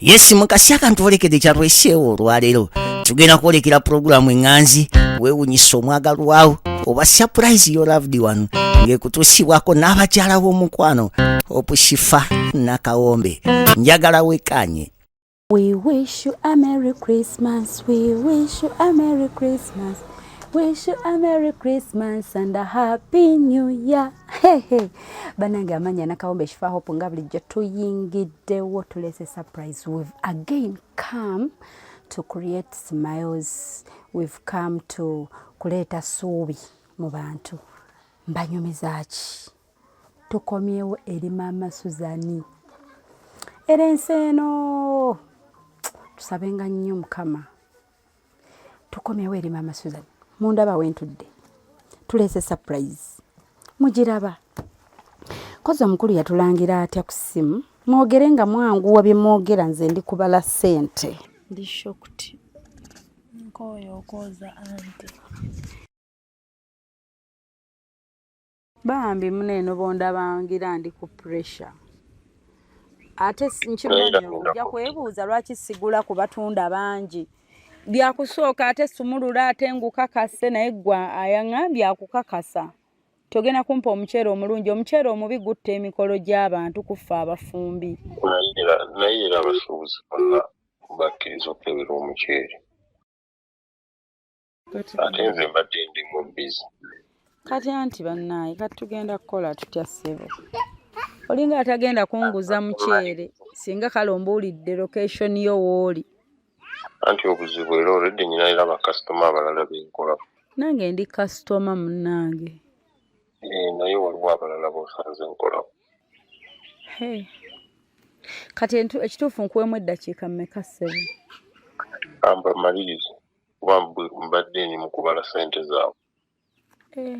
Yes, mukasi akantwolekedde kyatweseewo olwaleero, tugenda kwolekera pulogulaamu eŋŋanzi weewunyisa omwagalwawo oba surprise your loved one, ng'ekutuusibwako n'abakyala b'omukwano Opushifa Nakawombe. Njagala wekanye. We wish you a Merry Christmas. We wish you a Merry Christmas. Wish you a Merry Christmas and a Happy New Year. Hey, hey. Banange, amanya Nakawombe Shifa Hope, nga bulijjo tuyingiddewo, tuleese surprise. We've again come to create smiles. We've come to kuleeta ssuubi mu bantu. Mbanyumiza ki? Tukomyewo eri Maama Suzani. Era ensi eno tusabenga nnyo Mukama. Tukomyewo eri Maama Susan. Mundaba wentudde, tuleese surprise, mugiraba. Kozi omukulu yatulangira atya ku ssimu? Mwogere nga mwanguwa bye mwogera, nze ndi kubala ssente. Ndi shocked. Nkooye okwoza anti. Bambi muneeno bondabangira ndi ku pressure, ate nkimanyi ojja kwebuuza lwaki sigula ku batunda bangi. Byakusooka ate sumulula ate ngukakase, naye gwa ayaŋŋambye akukakasa togenda kumpa omuceere omulungi. Omuceere omubi gutta emikolo gy'abantu, kufa abafumbi. Naye era abasuubuzi bonna bakkiriza okukebera omuceere, ate nze mbadde ndi mu busy. Kati anti bannaaye, kati tugenda kukola tutya, ssebo? Olinga atagenda kunguza muceere, singa kale ombuulidde location yo w'oli. Anti obuzibu era olwedde nyina era bakasitoma abalala benkola. Nange ndi kasitoma munnange. Eh, naye waliwo abalala bosanze nkolako. Hey. Kati ekituufu nkuwemu eddakiika mmeka, ssebo? Amba malirize, kuba mbadde ndi mu kubala ssente zaabwe. Eh.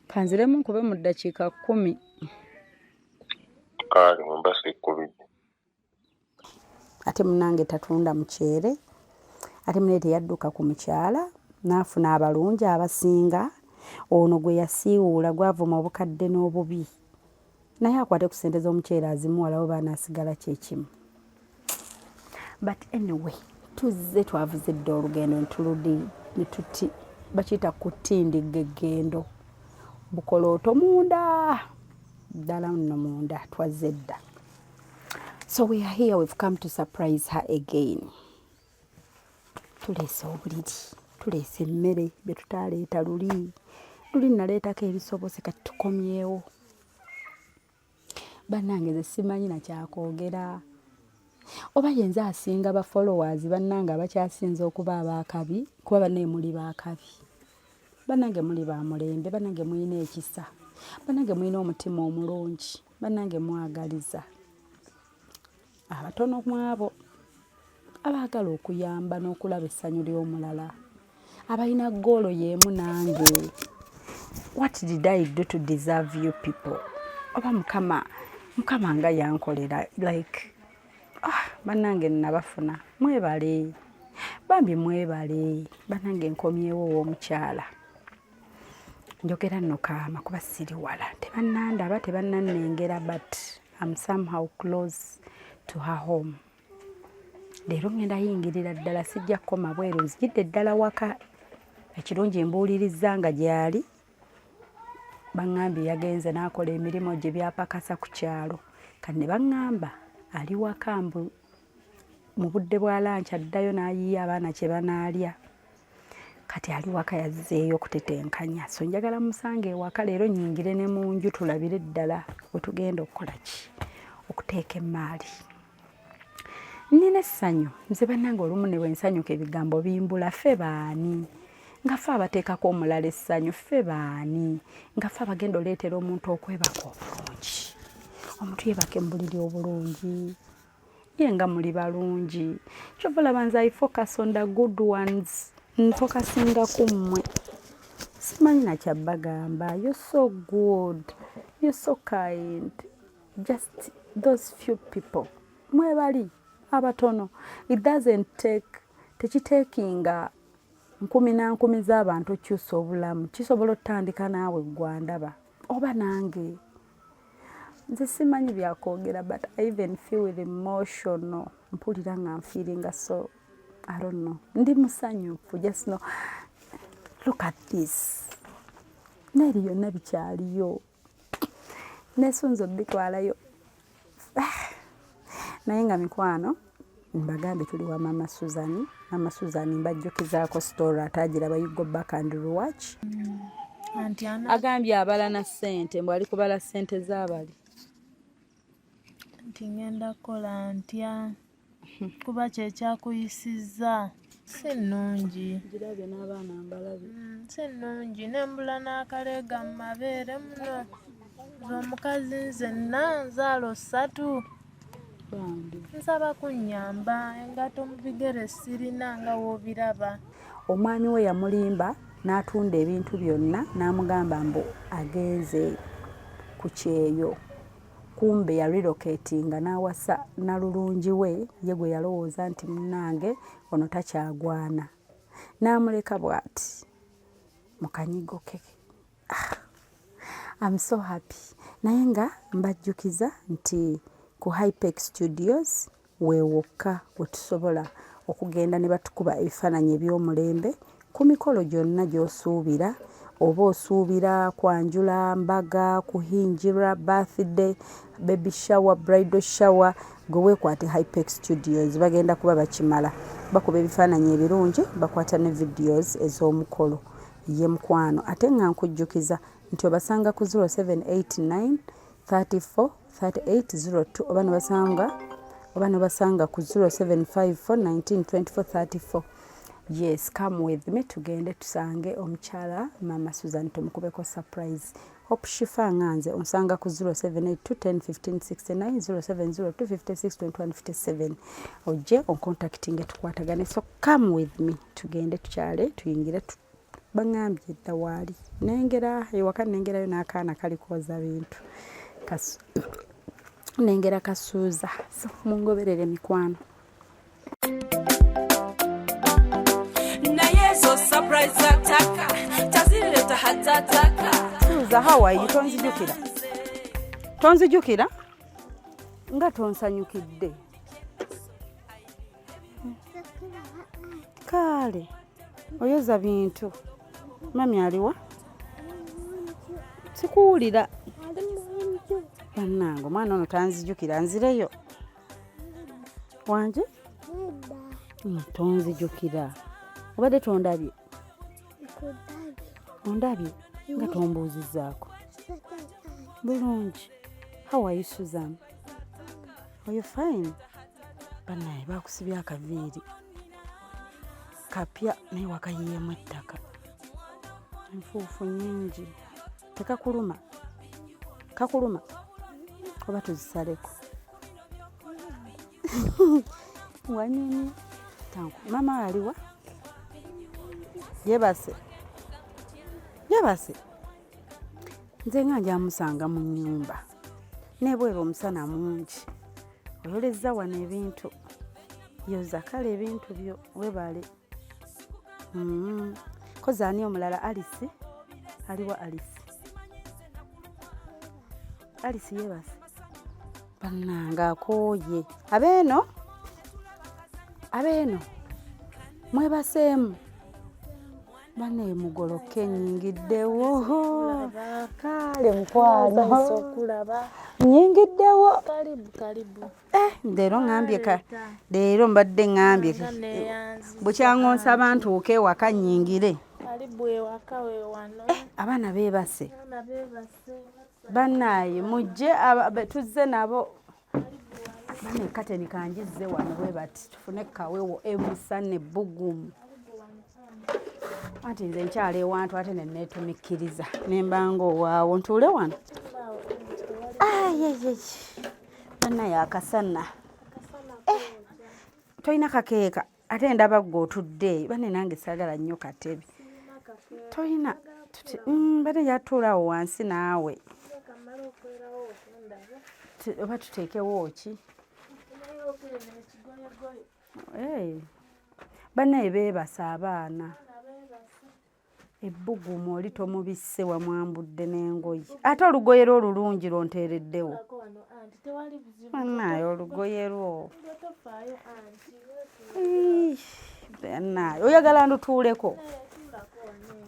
Kanziremu nkube mu ddakiika 10. Kale mwemba sikkubidde. Ate munange tatunda muceere, ate munaye teyadduka ku mukyala n'afuna abalungi abasinga ono gwe yasiiwuula gwavuma obukadde n'obubi, naye akwate ku ssente z'omuceere azimuwalawo baanaasigala kyekimu. But anyway, tuzze twavuze dda olugendo ntuludi netuti bakiyita kutindigga eggendo bukolooto munda ddala nno munda twazze dda. So we are here, we've come to surprise her again. Tuleese obuliri, tuleese emmere bye tutaleeta luli. Luli naleetako ebisobose, kati tukomyewo. Bannange, nze simanyi nakyakwogera, oba yenze asinga ba followers. Bannange abakyasinze okuba abaakabi, kuba bannaye muli baakabi. Bannange muli ba mulembe, bannange mulina ekisa, bannange mulina omutima omulungi, bannange mwagaliza abatono mu abo abaagala okuyamba n'okulaba essanyu ly'omulala, abalina goal y'emu nange. What did I do to deserve you people? Oba Mukama, Mukama nga yankolera like, ah, bannange nabafuna. Mwebale bambi, mwebale bannange. Nkomyewo ow'omukyala, njogera nno kaama kuba siri wala, tebannandaba, tebannannengera, but am somehow close to her home. Leero ngenda yingirira ddala, sijja kukoma bweru, nzijidde ddala waka. Ekirungi mbuulirizza nga gyali, baŋŋambye yagenze n'akola emirimu gye byapakasa ku kyalo. Kati ne baŋŋamba ali waka, mbu mu budde bwa lunch addayo n'ayiiya abaana kye banaalya. Kati ali waka, yazzeeyo okutetenkanya, so njagala musange ewaka leero, nnyingire ne mu nju tulabire ddala we tugenda okukola ki, okuteeka emaali. Nnina essanyu nze bannange, olumu ne bwe nsanyuka ebigambo bimbula. Ffe baani nga ffe abateekako omulala essanyu? Ffe baani nga ffe abagenda oleetera omuntu okwebaka obulungi, omuntu yeebaka mu buliri obulungi? Ye nga muli balungi, kyova olaba nze I focus on the good ones, nfokasinga ku mmwe. Simanyi nakyabbagamba. You so good, you so kind. Just those few people mwebali abatono. It doesn't take, tekiteekinga nkumi na nkumi z'abantu okyusa obulamu. Kisobola otandika naawe gwandaba oba nange. Nze simanyi byakwogera, but I even feel emotional. Mpulira nga nfeelinga so I don't know. Ndi musanyufu. Just know, look at this. Neeri yonna bikyaliyo, nesunza obitwalayo. Naye nga mikwano, mbagambye tuli wa Mama Susan. Mama Susan mbajjukizaako story, atagiraba, you go back and rewatch. Anti ana. Agambye abala na ssente, mbw ali kubala ssente z'abali. Nti ngenda kukola ntya, kuba kyekyakuyisizza si nnungi. Girabye n'abaana mbalabye. Si nnungi, nembula n'akaleega mu mabeere muno. Nze omukazi nzenna nzaalo ssatu. Bambi. Nsaba kunnyamba, engato mu bigere sirina nga woobiraba. Omwami we yamulimba n'atunda ebintu byonna, n'amugamba mbu agenze ku kyeyo, kumbe yarelocatinga n'awasa nalulungi we ye gwe yalowooza nti munnange ono takyagwana, n'amuleka bw'ati mu kanyigo ke. Ah, I'm so happy. Naye nga mbajjukiza nti ku Hypex Studios weewokka we tusobola okugenda ne batukuba ebifaananyi eby'omulembe ku mikolo gyonna gy'osuubira, oba osuubira kwanjula, mbaga, kuhinjira, birthday, baby shower, bridal shower, gwe weekwate Hypex Studios, bagenda kuba bakimala. Bakuba ebifaananyi ebirungi, bakwata ne videos ez'omukolo. Ye mukwano, ate nga nkujjukiza nti obasanga ku 0789 34 3802, oba nobasanga ku 0754 19 24 34. Yes, come with me, tugende tusange omukyala Mama Susan, tumukubeko surprise. Hope Shifa nga nze onsanga ku 078 10 15 69, 0702 56 21 57, ojje oncontactinge tukwatagane. So come with me, tugende tukyale, tuyingire. Baŋŋambye dda waali nengera ewaka, nengerayo n'akaana kali kwoza bintu. Nengera kasuuza. So mungoberere mikwano. Naye ezo surprise zataka tazireta hatataka. Suuza, how are you? Tonzijukira? Tonzijukira nga tonsanyukidde? Kale oyoza bintu. Mami aliwa? Sikuwulira bannange. Omwana ono tanzijukira. Nzireyo wanje. Tonzijukira? Obadde tondabye? Ondabye nga tombuuzizaako bulungi. How are you, Susan? Are you fine? Bannaye, bakusibye akaviiri kapya, naye wakayiyeemu ettaka, enfuufu nnyingi. Tekakuluma? Kakuluma oba tuzisaleko? Wanyumye. Tanku mama aliwa? Yebase? Yebase. Nze nga njamusanga mu nnyumba, nebweru omusana mungi. Oyoleza wano ebintu, yoza kale ebintu byo, webale. Kozi ani omulala? Alice aliwa? Alice, Alice yebase. Bannange, akooye. Abeeno, abeeno mwebaseemu? Bane mugoloke, nyingiddewo. Kale mukwano. Okulaba. Nyingiddewo. Karibu, karibu. Eh, leero ŋŋambye ka leero mbadde ŋŋambye Nga neeyanziza. Bukyaŋŋonsaba ntuuke ewaka nnyingire. Karibu ewaka we wano. Abaana beebase? Abaana beebase. Bannaaye mujje, tuzze nabo. Bane kateni kanjizze wano bwe bati tufune kawewo emusana ebbugumu. Anti nze nkyala ewantu ate neneetumikkiriza nembanga owaawo. Ntuule wano. Ayeyeye, bannaye, akasana. Eh, tolina kakeeka? Ate ndaba gwe otudde eyo. Bane nange saagala nnyo katebe. Tolina? Bane yatuulaawo wansi naawe. Oba tuteekewo ki? Hey, bannaye beebasa abaana. Ebbugumu oli tomubisse, wamwambudde n'engoye, ate olugoye lwo olulungi lwonteereddewo. Bannaaye, olugoye lwo, bannaaye, oyagala ndutuuleko?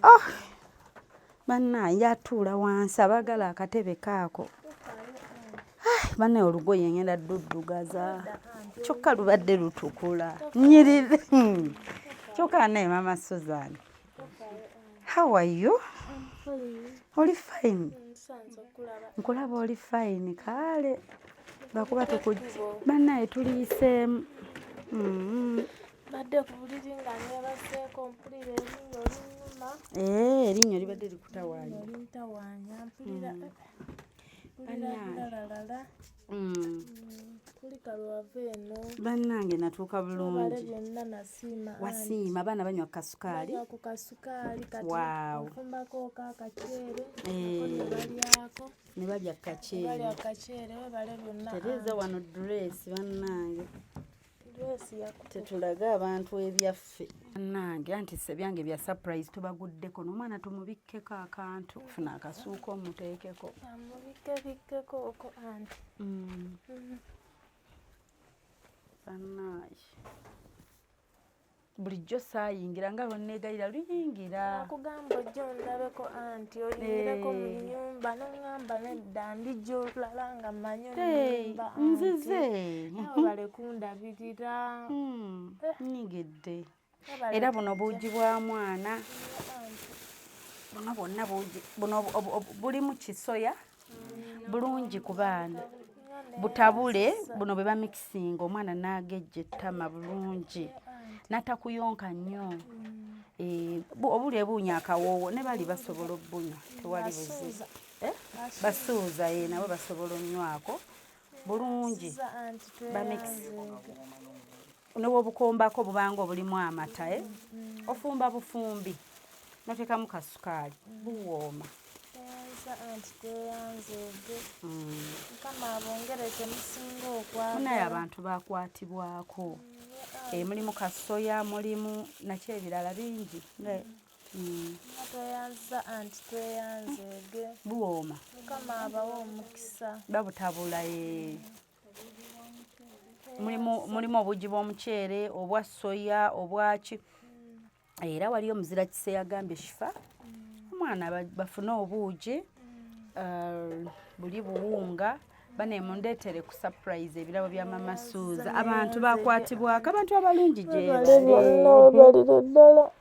Oh, bannaaye, njatuula wansi, abaagala akatebe kaako. Bannaaye, olugoye ngenda dduddugaza, kyokka lubadde lutukula nyirire. Kyokka naye Mama Susan, how are you? Oli fine? Nkulaba oli fine. Kaale lwakuba tukujja. Bannaye, tuliyiseemu. Badde ku buliri nga neebaseeko, mpulira erinnyo linnuma. Eh, erinnyo libadde likutawaanya? Lintawaanya, mpulira mpulira biralalala. Kulika lwava eno. Bannange, natuuka Webale bulungi. Byonna nasiima. Wasiima? Abaana banywa kasukaali? Banywa ku kasukaali kati. Wow. Nfumbako akaceere Eh. nako ne balyako. Ne balya kaceere. Balya kaceere. Webale byonna. Tereeza wano dress, bannange. Dress yakutuka. Tetulage abantu ebyaffe, bannange, anti se byange bya surprise tubaguddeko n'omwana tumubikkeko akantu. Funa akasuuka omuteekeko. Amubikkebikkeko oko anti. Bannaaye, bulijjo saayingira nga lwenneegayira luyingira. Nakugamba ojja ondabeko anti, oyingireko mu Eh. nnyumba, noŋŋamba nedda, ndijja olulala nga mmanyi Hey, onnyumba. nzize. Webale kundabirira. Nyigidde. Webale Era buno kujja. buugi bwa mwana. Anti. Buno bwonna buugi buno bulimu kisoya, bulungi ku baana, butabule buno bwe bamikisinga omwana n'agejja ettama bulungi n'atakuyonka nnyo. Eh, obuli ebuunya akawoowo ne bali basobola obbunywa, tewali buzibu. Basuuza. Eh? Basuuza ye nabo basobola onywako bulungi. Suuza anti. Bamix. Tweyanzeege. Nobwobukombako bubanga obulimu amata, eh? Ofumba bufumbi noteekamu kasukaali, buwooma. Tweyanza anti, tweyanzeege. Mukama abongere kye musinga okwagala. Munaye, abantu bakwatibwako. Eh, mulimu kasoya, mulimu nakyo ebirala bingi. Nga tweyanza anti, tweyanzeege. Buwooma. Mukama abawe omukisa. Babutabula, eh. Mulimu obugi bw'omuceere, obwa soya, obwaki. Era waliyo muzira kise yagambye Shifa omwana bafune obuugi, buli buwunga. Bane, mundeetere ku surprise ebirabo bya Mama Suuza. Abantu bakwatibwako, abantu abalungi gye Webale byonna, webalire ddala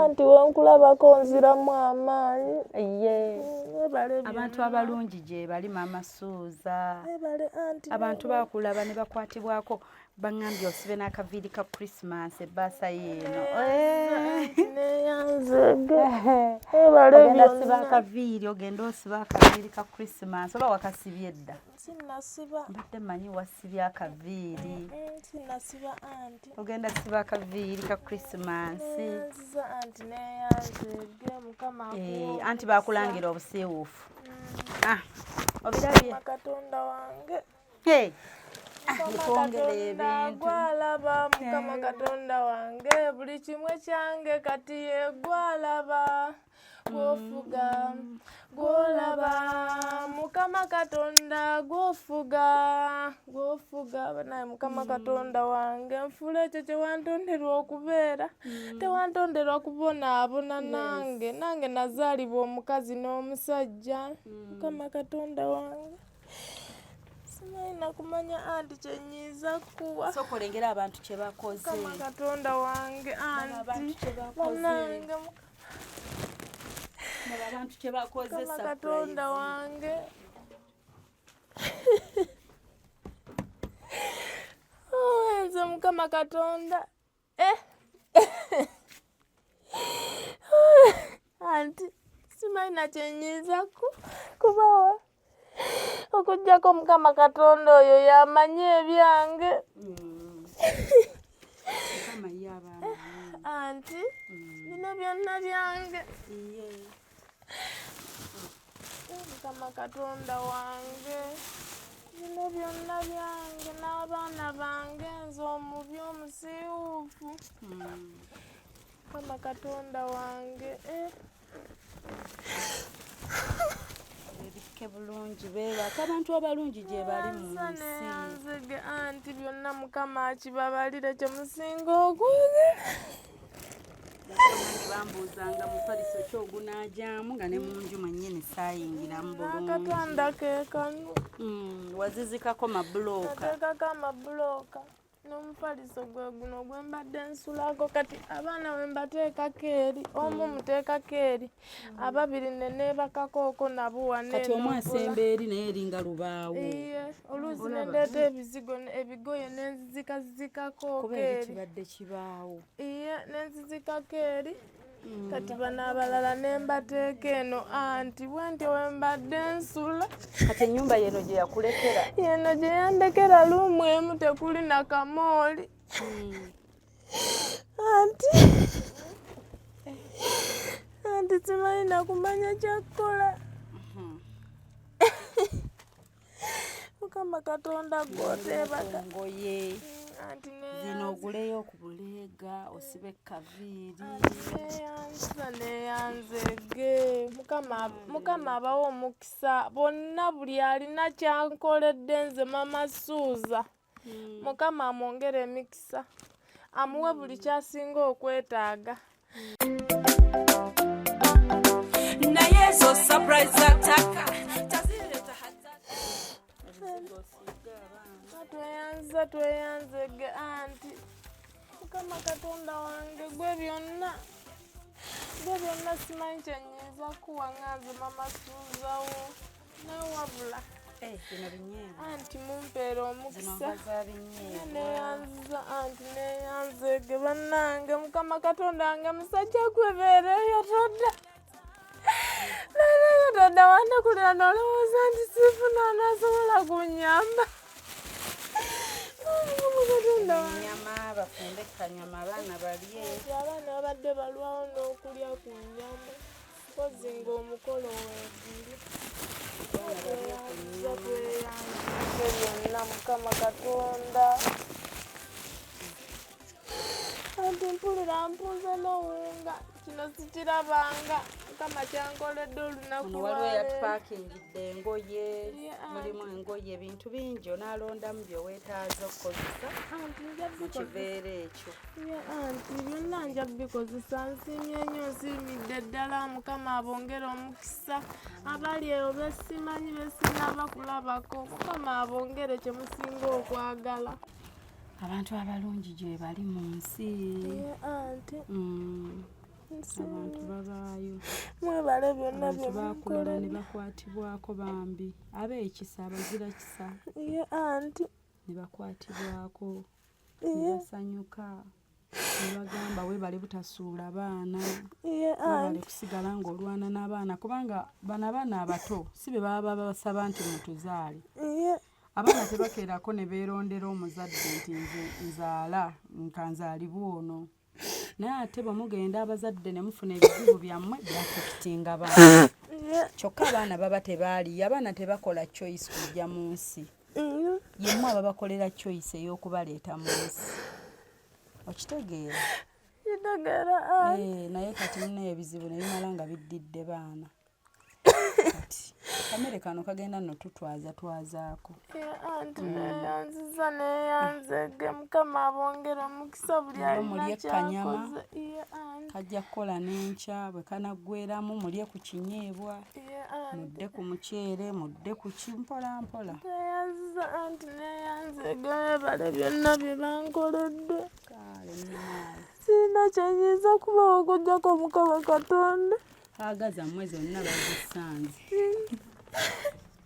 anti, wenkulabako nziramu amaanyi. Ye. Webale Abantu byonna. abalungi gye bali, Mama Suuza. Webale anti. Abantu bakulaba ne bakwatibwako. Baŋŋambye osibe n'akaviiri ka Christmas, ebbaasa yeeno. Neyanzeege, webale Ogenda siba byonna. akaviiri, ogenda osiba akaviiri ka Christmas, oba wakasibye dda? Sinnasiba. Mbadde mmanyi wasibye akaviiri. Sinnasiba anti. Ogenda siba akaviiri ka Christmas. Neyanziza anti, neyanzeege, Mukama akuwe Eh, anti omukisa. bakulangira obusiiwuufu. Ah, obirabye? Mukama Katonda wange. Hey. Ah, Mukama nkwongera Katonda ebintu. gwalaba, Mukama Katonda wange, buli kimwe kyange kati ye gwalaba, gwofuga, gwolaba, Mukama Katonda gwofuga, gwofuga. Banaye, Mukama Katonda wange, nfula ekyo kyewantonderwa okubeera. Tewantonderwa kubonaabona nange, nange nazaalibwa omukazi n'omusajja. Mukama Katonda wange, simanyi nakumanya anti kyenyinza kuwa. Sooka olengera abantu kye bakoze. Mukama Katonda wange abantu anti kye bakoze. banange. Laba abantu kye bakoze. Mukama Katonda Surprise. wange. Oh, nze Mukama Katonda, eh. Anti simanyi nakyenyinza kubawa okugjako Mukama Katonda oyo yamanyi ebyange. Mukama ye abaana. Anti bino byonna byange. Iye. Mukama Katonda wange, bino byonna byange n'abaana bange, nze omubi omusiiwuufu. Mukama Katonda wange, eh. Bebikke bulungi, beebaka, abantu abalungi gye bali mu nsi. Neyanzege anti, byonna Mukama akibabalire kye musinga okwagala. Nange bambuuzanga mufaliso ki ogunaajaamu, nga ne mu nju mwennyini saayingiramu bulungi. N'akatanda ke kano. Wazizikako mabulooka. Nateekako amabulooka n'omufaliso gwe guno gwe mbadde nsulako. Kati abaana we mbateekako eri, omu muteekako eri, ababiri ne neebakako nabo wano. Kati omu eno. Asemba eri, naye eringa lubaawo. Iye, oluusi ne ndeeta ebizigo, ebigoye nenzizikazizikako Kuba eri eri. kibadde kibaawo. Iye, nenzizikako eri. Kati bano abalala ne mbateeka eno, anti bwentyo we mbadde nsula. Kati ennyumba yeno gye yakulekera? Yeno gye yandekera, room emu, tekuli na kamooli. Anti simanyi nakumanya kyakkola. Mukama Katonda gwoteebaka. Ngoye Anti zino oguleyo ku buleega, osibe kaviiri. Neyanza, neyanzege. Mukama abawe omukisa bonna, buli alina kyankoledde nze Mama Suuza. Mukama amwongere emikisa, amuwe buli kyasinga okwetaaga. Naye ezo surprise za ttaka tazireta hatta. Tweyanza, tweyanzege anti. Mukama Katonda wange, gwe byonna, gwe byonna. Simanyi kyenyinza kuwa nga nze Mama Suuzawo, naye wabula Eh, bino binyeebwa. Anti mumpeera Zino omukisa. nva za binyeebwa. Neyanza anti, neyanzege bannange. Mukama Katonda wange, musajja gwe beereyo todda, beereyo todda. Wandekulira nolowooza nti sifuna anasobola kunyamba. Mukama Katonda wange. Nyama, bafumbe kanyama, abaana balye. Kati abaana babadde balwawo n'okulya ku nnyama, mpozi ng'omukolo weeguli. Tweyanza, tweyanzize byonna Mukama Katonda. Anti mpulira mpunze n'owunga, kino sikirabanga. Mukama kyankoledde olunaku Muno waliwo lwaleero. eyatupakingidde engoye. Yeah. Mulimu engoye, ebintu bingi, onaalondamu bye weetaaza okukozesa Anti nja mu bikozesa. kiveera ekyo. Ye anti, byonna nja bikozesa. Nsiimye nnyo, nsiimidde ddala. Mukama abongere omukisa. Abali eyo besimanyi, besinaba kulabako, Mukama abongere kye musinga okwagala. Abantu abalungi gye bali mu nsi. Ye anti. Abantu babaayo. Mwebale byonna Abantu bye bakulola ne munkoledde. bakwatibwako bambi, ab'ekisa, abazira kisa. Ye anti. Ne bakwatibwako ne basanyuka ne bagamba, "Weebale butasuula baana." Ye Webale anti. kusigala ng'olwana n'abaana, kubanga bano abaana abato si be baba babasaba nti mutuzaale. Ye. Abaana tebakeerako ne beerondera omuzadde nti nze nzaala nkanzaalibwa ono. Naye ate bwe mugenda abazadde ne mufuna ebizibu byammwe, byaffectinga baana. Ye. Kyokka abaana baba tebaaliyo, abaana tebakola choice kujja mu nsi. Yemmwe ababakolera choice ey'okubaleeta mu nsi, okitegeera? Kitegeera anti. Eh, naye kati munayo ebizibu ne bimala nga biddidde baana. Kati kamere kano kagenda nno tutwaza twazaako. Ye anti, neyanziza, neyanzege. Mukama abongere omukisa buli Leero alina mulye kanyama. kyakoze. Ye anti. Kajja kukola n'enkya bwe kanaggweramu, mulye ku kinyeebwa, Ye anti. mudde ku muceere, mudde ku ki, mpola mpola. Neyanziza anti, neyanzege. Webale byonna bye bankoledde. Kale munaaye. Sirina kyenyinza kubawa okuggyako Mukama Katonda. Haaga zammwe zonna bazisanze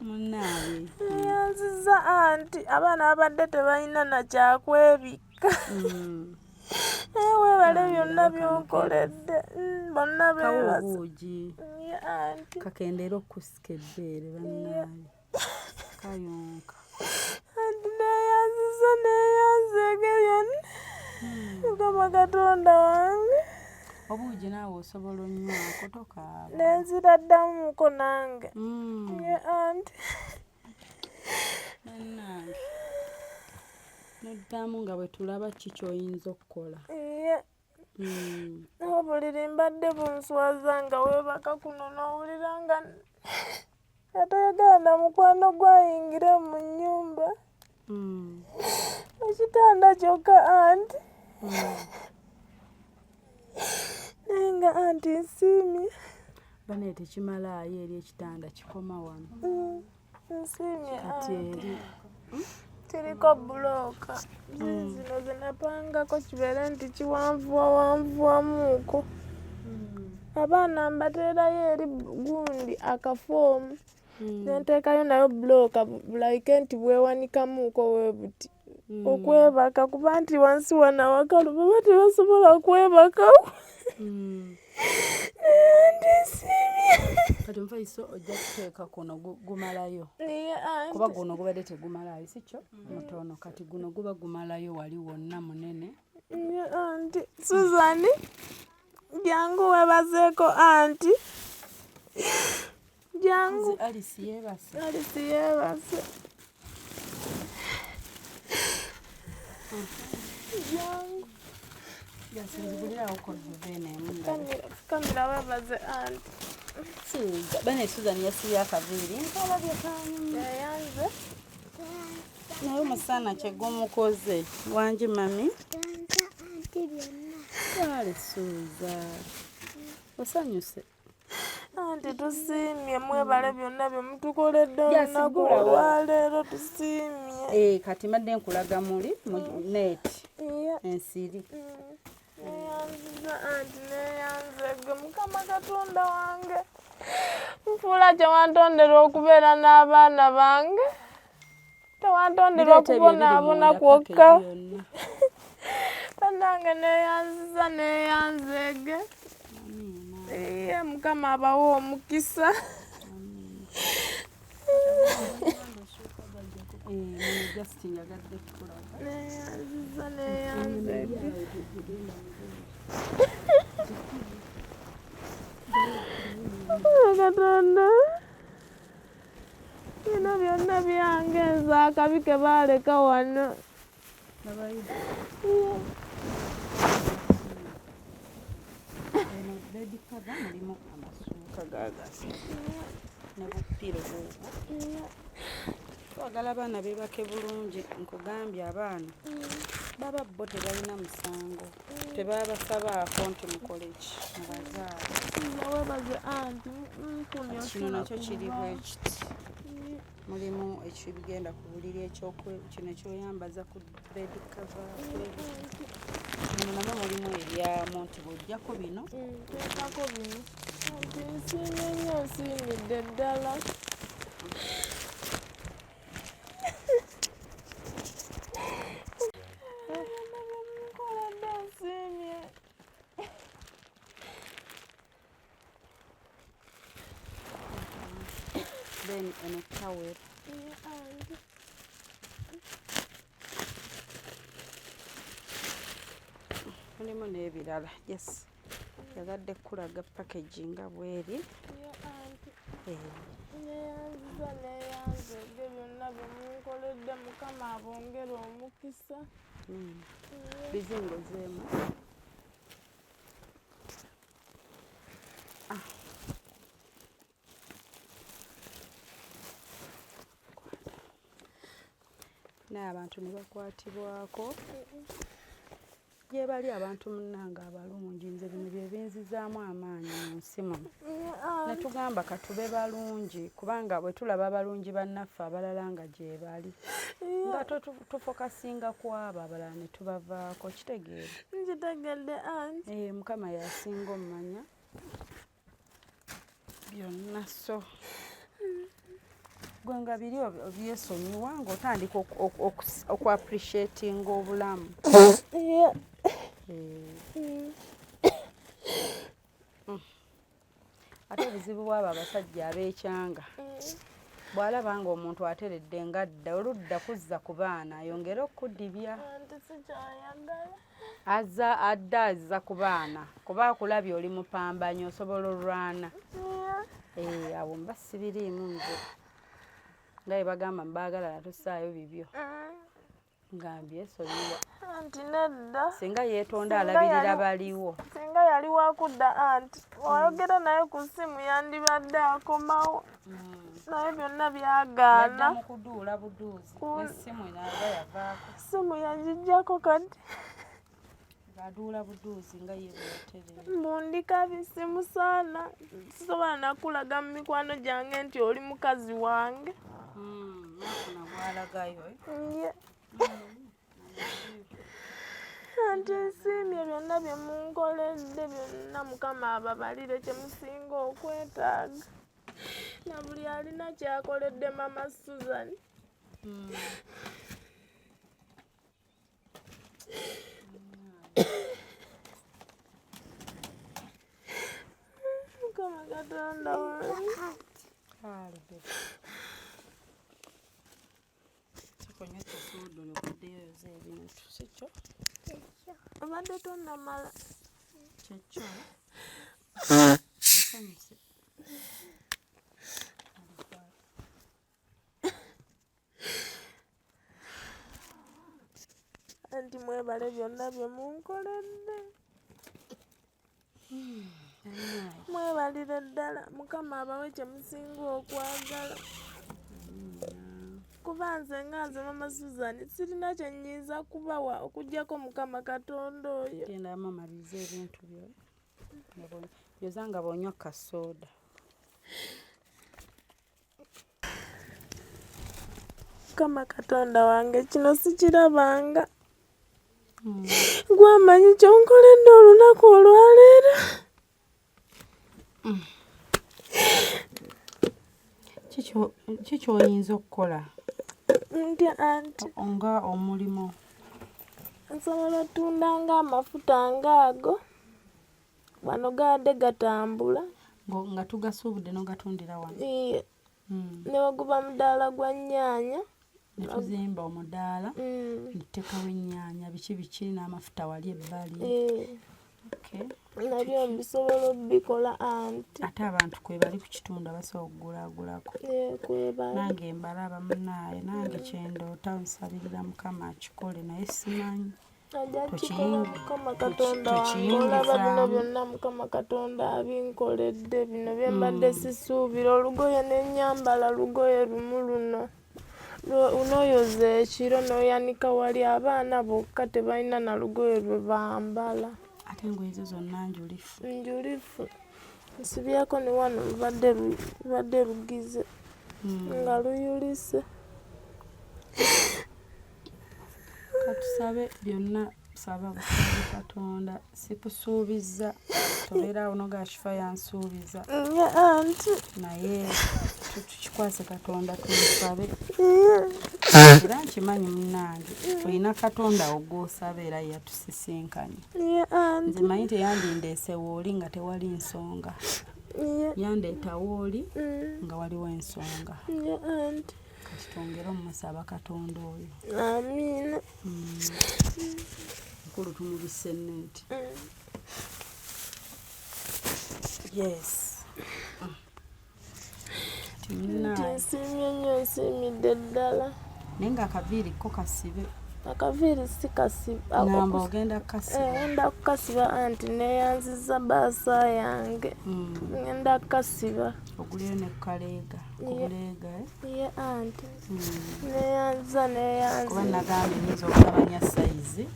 munaaye. Neyanziza anti, abaana babadde tebalina nakyakwebikka, naye weebale byonna byonkoledde. Bonna Kawa beebaza. obuugi. Ye anti. Kakendeera okusika ebbeere, bannaaye, kayonka. Anti neyanziza, neyanzege byonna. Mukama Katonda wange. Obuugi naawe osobola onywako, tokaaba. Nenzira ddamuko nange. Ye anti. Bannange, noddamu nga bwe tulaba ki kyoyinza okukola. Ye. Obuliri mbadde bunswaza nga weebaka kuno n'owulira nga atoyagala na mukwano gwayingire mu nnyumba. Ekitanda kyokka anti. Naye nga anti nsiimye. Banaye tekimalaayo eri ekitanda kikoma wano. Nsiimye Kati eri kiriko bbulooka. Zino ze napangako kibeere nti kiwanvuwawanvuwamuuko. Abaana mbateerayo eri gundi akafoomu. Ne nteekayo nayo bbulooka bulabike nti bwewanikamuuko bwe buti. Okwebaka kuba nti wansi wano awakalu baba tebasobola kwebakawo. Naye anti nsiimye. Kati omufaliso ojja kuteeka kuno gumalayo. Kuba guno gubadde tegumalayo, si kyo? Mutono. Kati guno guba gumalayo wali wonna munene. Anti Susan, jangu weebazeeko anti. Jangu. Alice yeebase. Alice yeebase. Jangu. Kamera weebaze anti. Bane Susan yasibye akaviiri nkalabye kanyuma. Yayanze. Naye omusana kye gumukoze. Wangi mami. Kale Suza. Osanyuse. Anti tusiimye mwebale byonna bye mutukoledde olunaku olwaleero tusiimye. Kati mbadde nkulaga muli mu net ensiri. Neyanziza anti neyanze gwe Mukama Katonda wange. Nfuula kye wantondera okubeera n'abaana bange. Tewantondera okubonaabona kwokka. Bannange neyanziza neyanzeege. Iye Mukama abawe omukisa. Neyanziza neyanzeege. Katonda. Bino byonna byange nze akabi ke baaleka wano. Bed cover mulimu amasuuka gagasa ne bupiro bubwo. Twagala abaana beebake bulungi. Nkugambye abaana baba bo tebalina musango, tebabasabaako nti mukole ki mubazaale. Kino nakyo kiri bwe kiti, mulimu ekibigenda ku buliri kino ekyoyambaza ku bed cover. Muno namwo mulimu ebyamu nti bw'ojjako bino teekako bino. Anti nsiimye nnyo, nsiimidde ddala. Byonna bye munkoledde nsiimye. Then eno towel. Mulimu n'ebirala. Yes. Yagadde kulaga package nga bweri. Neyanziza neyanzeege byonna bye munkoledde Mukama abongere omukisa. Bizingozeemu. Naye abantu ne bakwatibwako. Gye bali abantu munnange abalungi, nze bino bye binzizaamu amaanyi mu nsi muno. Ne tugamba katube balungi kubanga bwe tulaba abalungi bannaffe abalala nga gye bali nga tufokasinga ku abo abalala ne tubavaako. Kitegeera? Nkitegedde anti. Mukama y'asinga ommanya byonna. So gwe nga biri obyesonyiwa ng'otandika oku-appreciatinga obulamu. Ate obuzibu bw'abo abasajja ab'ekyanga, bw'alaba ng'omuntu ateredde ng'adda oludda kuzza ku baana ayongere okukudibya. Azza adda azza ku baana kuba akulabye oli mupambanyi osobola olwana. Awo mba sibiriimu nze. Nga bwe bagamba mbaagala natussaayo bibyo. Nga mbyesonyiwa. Anti nedda. Singa yeetonda alabirira baliwo. Singa yali wakudda anti wayogera naye ku ssimu yandibadde akomawo. Naye byonna byagaana. Yadda mu kuduula buduuzi. N'essimu naga yavaako. Essimu yagiggyako kati. Aduula buduuzi nga ye bwe yatereera. Mbu ndi kabi simusaana. Sisobola nakulaga mu mikwano gyange nti oli mukazi wange. Nafuna gw'alagayo. Ye. Anti nsiimye byonna bye munkoledde byonna Mukama ababalire kye musinga okwetaaga. Na buli alina ky'akoledde Maama Suzan. Mukama Katonda wange. Kale bebe. Sikunywa kisuudu oluddeyo oyoze ebintu, si kyo? Obadde tonnamala. Kyekyo. Nsanyuse. Anti mwebale byonna bye munkoledde. Mwebalire ddala Mukama abawe kye musinga okwagala. Kuba nze nga nze Maama Suzan sirina kye nnyinza kubawa okuggyako Mukama Katonda oyo. Genda mamaliriza ebintu byo. Yoza nga bw'onywa ka soda. Mukama Katonda wange kino sikirabanga. Gwe amanyi ky'onkoledde olunaku olwaleero. Ki ky'oyinza okukola? Ntya anti. Nga omulimu. Nsobola ottunda ng'amafuta ng'ago. Wano gabadde gatambula. Nga tugasuubudde n'ogatundira wano. Iye. Ne bwe guba mudaala gwa nnyaanya. Ne tuzimba omudaala ne tuteekawo ennyaanya biki biki n'amafuta wali ebbali. Okay. Nabyo mbisobola obbikola anti. Ate abantu kwe bali ku kitundu abasobola okugulaagulako. Kwebali. Nange mbalaba munnaaye nange kye ndoota nsabirira Mukama akikole naye simanyi. Ajja kukikola Mukama Katonda wange olaba bino byonna Mukama Katonda abinkoledde bino bye mbadde sisuubira olugoye ne nnyambala lugoye lumu luno. N'oyoza ekiro n'oyanika wali abaana bokka tebalina na lugoye lwe bambala. Ate engoye zo zonna njulifu. Njulifu. Nsibyeko ne wano lubadde lugize nga luyulise. Katusabe byonna saba busabi Katonda sikusuubizza tobeera awo n'ogamba Shifa yansuubiza. Anti. Naye tukikwase Katonda tumusabe. Era nkimanyi munnange olina Katonda wo gw'osaba era yatusisinkanye. Nze mmanyi teyandindeese w'oli nga tewali nsonga. Yandeeta w'oli nga waliwo ensonga. Kati twongere omusaba Katonda oyo. Amiina. Mukulu tumubisse neeti. Yes. Nti nsiimye nnyo nsiimidde ddala. Naye ng'akaviiri ko kasibe. Akaviiri si kasibe. Ngamba ogenda kukasiba. Ngenda kukasiba anti neeyanzizza bbaasa yange. Ngenda kukasiba. Oguleyo ne ku kaleega. Ku buleega. Ye anti. Neeyanziza neeyanziza. Kuba nagambye nnyinza obutamanya sayizi.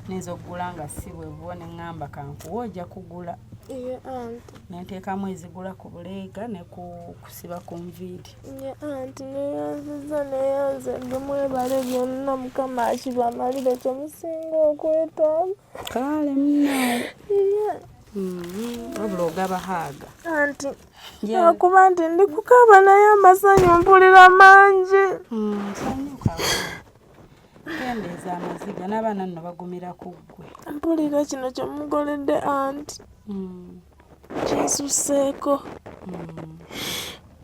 Nnyinza okugula nga si bwe bwo ne ŋŋamba kankuwe ojja kugula. Ye anti. Ne nteekamu ezigula ku buleega ne ku kusiba ku nviiri. Ye anti neeyanziza neeyanzedde mwebale byonna Mukama akibamalire kye musinga okwetaaga. Kale munnange. Wabula ogaba haaga. Anti lwakuba nti ndi kukaaba naye amasanyu mpulira mangi. Sanyuka. Kendeeza amaziga n'abaana nno bagumira ku ggwe. Mpulira kino kye munkoledde anti. Kinsusseeko.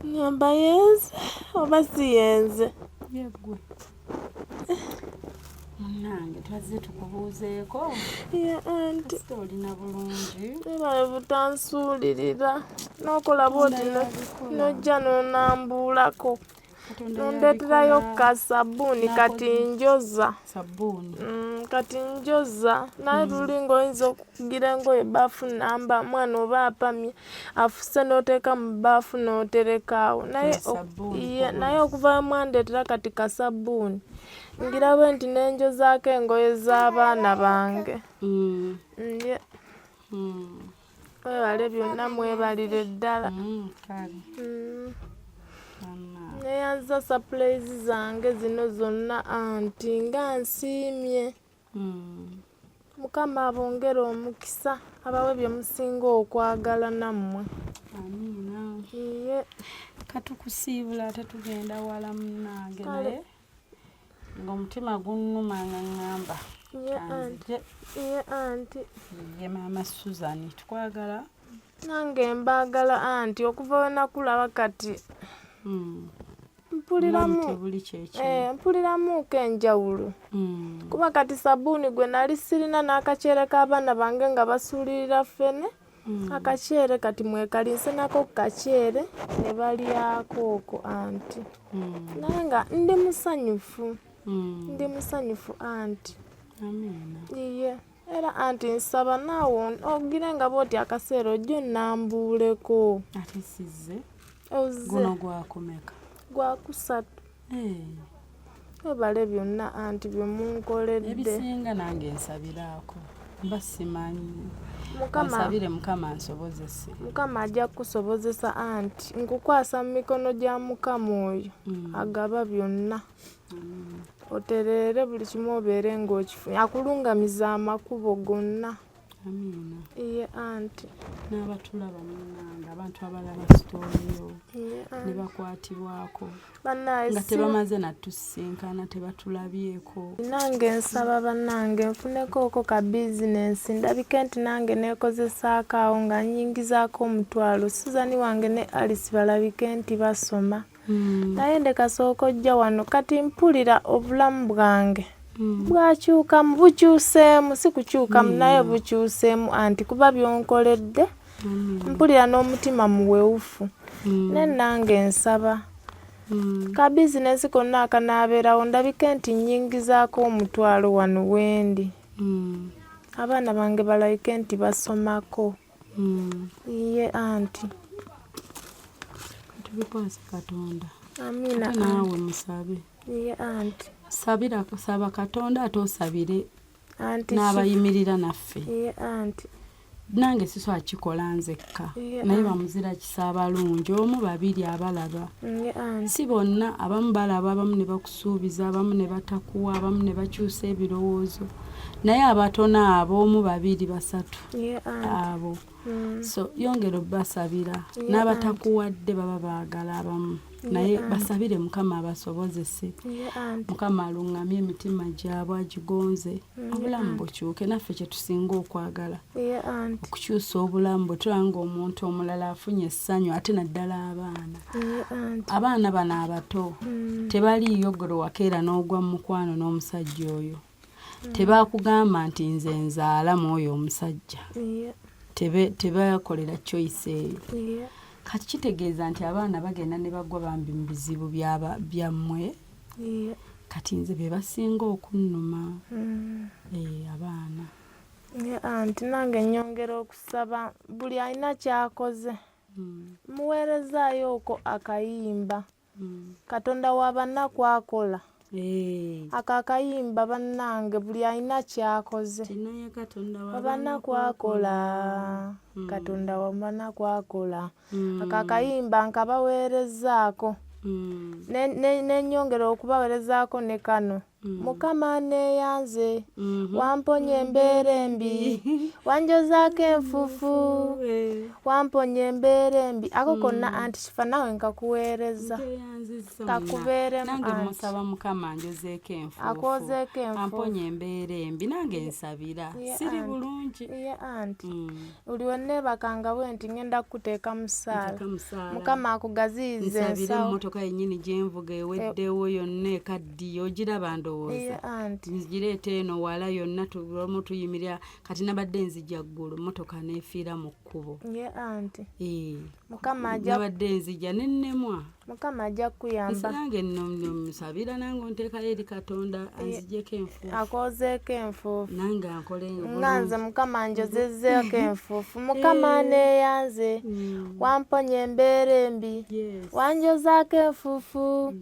Ŋŋamba yenze oba si yenze? Ye ggwe. Munnange twazze tukubuuzeeko. Ye anti. Kasita olina bulungi. Webale butansuulirira. N'okola bw'oti n'ojja n'onambuulako. Nondeeterayo ka sabbuuni kati njoza. Sabbuuni. Kati njoza naye luli ng'oyinza okugira engoye ebbaafu nnamba mwana oba apamye afuse n'oteeka mu bbaafu n'otereka awo naye Sabbuuni ye naye okuva we mwandeetera kati ka sabbuuni ngira bwe nti ne njozaako engoye z'abaana bange. Ye. Mwebale byonna mwebalire ddala. Kale. Neeyanziza sapulayizi zange zino zonna anti nga nsiimye. Mukama abongere omukisa abawe bye musinga okwagala nammwe. Amiina. Ye. Katukusiibula ate tugenda wala munnange Kale. naye ng'omutima gunnuma nga ŋŋamba Ye anti. kanzije. Ye anti. Ye maama Susan tukwagala. Nange mbaagala anti okuva we nakulaba kati mpuliramu Tebuli kyekimu. Mpuliramuuko enjawulo. Kuba kati sabbuuni gwe nali sirina n'akaceere k'abaana bange nga basuulirira ffene. Akaceere kati mwekali nsenako ku kaceere ne balyako okwo anti. Naye nga ndi musanyufu. Ndi musanyufu anti. Amiina. Ye. Era anti nsaba naawe ogire nga bw'oti akaseera ojje onnambuuleko. Ate sizze. Ozze. Guno gwakumeka? Gwakusatu. Webale byonna anti bye munkoledde. Ebisinga nange nsabiraako. Mba simanyi. Mukama. Onsabire Mukama ansobozese. Mukama ajja kukusobozesa anti nkukwasa mu mikono gya Mukama oyo agaba byonna. Otereere buli kimu obeere ng'okifunye akulungamiza amakubo gonna. Amiina. Ye anti. N'abatulaba munnange abantu abalaba sitoori yo Ye ne anti. bakwatibwako Bannaaye nga si tebamaze natusisinkana tebatulabyeko. Nange nsaba bannange nfunekooko ka bizinensi ndabike nti nange neekozesaako awo nga nnyingizaako omutwalo Susan wange ne Alice balabike nti basoma. Naye ndeka sooka ojja wano kati mpulira obulamu bwange bwakyukamu bukyuseemu si kukyukamu naye bukyuseemu anti kuba by'onkoledde mpulira n'omutima muwewufu. Naye nange nsaba ka bizinensi konna akanaabeerawo ndabike nti nnyingizaako omutwalo wano wendi. Abaana bange balabike nti basomako. Ye anti. Tubikwase Katonda. Amiina Ate naawe musabe. Ye anti. Sabira saba Katonda ate osabire Anti n'abayimirira naffe. Ye anti. Nange sisobola kikola nzekka Ye naye anti. bamuzira kisa abalungi omu babiri abalaba. Ye anti. Si bonna abamu balaba abamu ne bakusuubiza abamu ne batakuwa abamu ne bakyusa ebirowoozo naye abatono abo omu babiri basatu Ye anti. abo. So yongera obbasabira Ye n'abatakuwadde baba baagala abamu naye anti. basabire Mukama abasobozese. Ye anti. Mukama aluŋŋamye emitima gyabwe agigonze obulamu bukyuke naffe kye tusinga okwagala. Ye anti. Okukyusa obulamu bwe tulaba ng'omuntu omulala afunye essanyu ate naddala abaana. Ye anti. Abaana bano abato tebaliiyo ggwe wakeera n'ogwa mu mukwano n'omusajja oyo. Tebakugamba nti nze nzaala mu oyo omusajja. Ye. Tebakolera choice eyo. Ye. Kati kitegeeza nti abaana bagenda ne bagwa bambi mu bizibu byammwe. Ye. Kati nze be basinga okunnuma. Abaana. Ye anti nange nnyongera okusaba buli alina ky'akoze muweerezaayo okwo akayimba. Katonda wa bannaku akola. Ako akayimba bannange buli alina ky'akoze. Naye Katonda wa Wabanaku akola. Katonda wa banaku akola. Ako akayimba nkabaweerezaako. Ne nnyongera okubaweerezaako ne kano. Mukama neeyanze wamponya embeera embi wanjozaako enfuufu wamponya embeera embi ako konna anti kifa naawe nkakuweereza. Nkeyanzizza Kakubeeremu nange anti. musaba Mukama anjozeeko enfuufu. Akwozeeko enfuufu. Amponya embeera embi nange nsabira. Ye Siri anti. bulungi. Ye anti. Buli we neebakanga bwe nti ngenda kukuteeka mu ssaala. Nteeka mu ssaala. Mukama akugaziyize Nsabire ensawo. emmotoka yennyini gye nvuga eweddewo yonna ekaddiye ogiraba ndowooza. ndowooza ngireeta eno wala yonna tulamu tuyimirira kati nabadde nzija ggulu motoka neefiira mu kkubo. Eh, nabadde nzija nennemwa. Mukama ajja kukuyamba. Nange nsabira nange onteekayo eri Katonda anzigyeko enfuufu. Akwozeeko enfuufu. Nange ankole Nga nze Mukama anjozezzeeko enfuufu. Mukama neeyanze. Wamponya embeera embi. Wanjozaako enfuufu.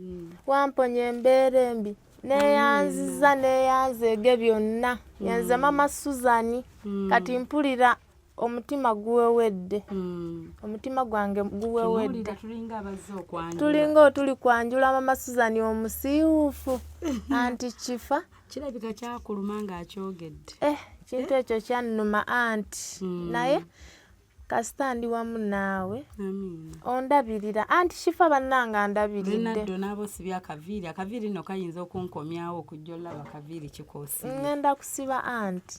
Wamponya embeera embi. Neeyanziza neeyanzeege byonna. Yenze Mama Suzani. Kati mpulira omutima guwewedde. Omutima gwange guwewedde. Tulinga otuli kwanjula Mama Suzani omusiiwuufu. Anti Kifa. Kirabika kyakuluma ng'akyogedde. Kintu ekyo kyannuma anti. Naye kasita ndi wamu naawe. Ondabirira. Anti Kifa bannange andabiridde. Leonardo n'aba osibye akaviiri. Akaviiri nno kayinza okunkomyawo okujja olaba akaviiri kikoosibye. Ngenda kusiba anti.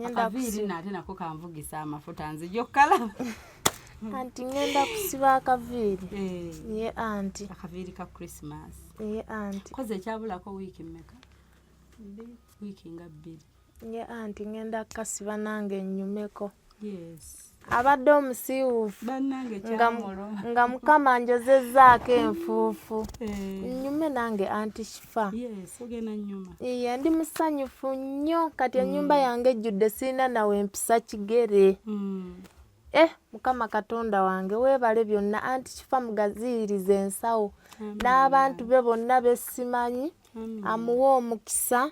Akaviiri nno ate nako kanvugisa amafuta nzija okkalaba. Anti ngenda kusiba akaviiri. Ye anti. Akaviiri ka Christmas. Ye anti. Koze ekyabulako wiiki mmeka? Wiiki nga bbiri. Ye anti ngenda kukasiba nange nnyumeko. Yes. Abadde omusiiwuufu nga Mukama anjozezzaako enfuufu. Nnyume nange anti Kifa. Iye ndi musanyufu nnyo kati ennyumba yange ejjudde sirina nawe mpisa kigere. Mukama Katonda wange weebale byonna anti Kifa mugaziyirize ensawo n'abantu be bonna bessimanyi amuwe omukisa